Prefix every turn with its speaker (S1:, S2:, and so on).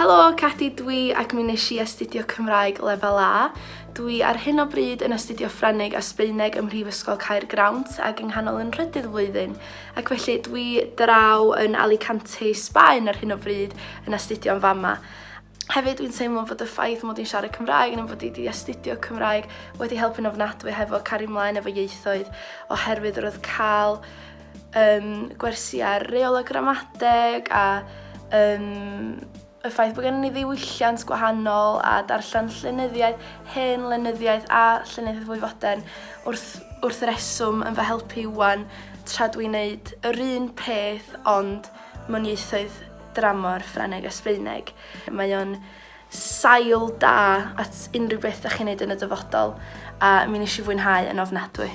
S1: Helo, Cadi dwi ac mi nes i astudio Cymraeg lefel A. Dwi ar hyn o bryd yn astudio Ffrangeg a Sbaeneg ym Mhrifysgol Caergrawnt ac yng nghanol yn nhrydydd flwyddyn. Ac felly dwi draw yn Alicante, Sbaen ar hyn o bryd yn astudio yn fama. Hefyd dwi'n teimlo fod y ffaith mod i'n siarad Cymraeg yn fod i wedi astudio Cymraeg wedi helpu'n ofnadwy hefo cario mlaen efo ieithoedd oherwydd roedd cael um, gwersi ar reolau gramadeg a um, y ffaith bod gennym ni ddiwylliant gwahanol a darllen llenyddiaeth, hen lenyddiaeth a llenyddiaeth fwy fodern wrth, wrth reswm yn fy helpu wan tra dwi'n neud yr un peth ond mewn ieithoedd dramor, Ffrangeg a Sbaeneg. Mae o'n sail da at unrhyw beth da chi'n neud yn y dyfodol a mi nes i fwynhau yn ofnadwy.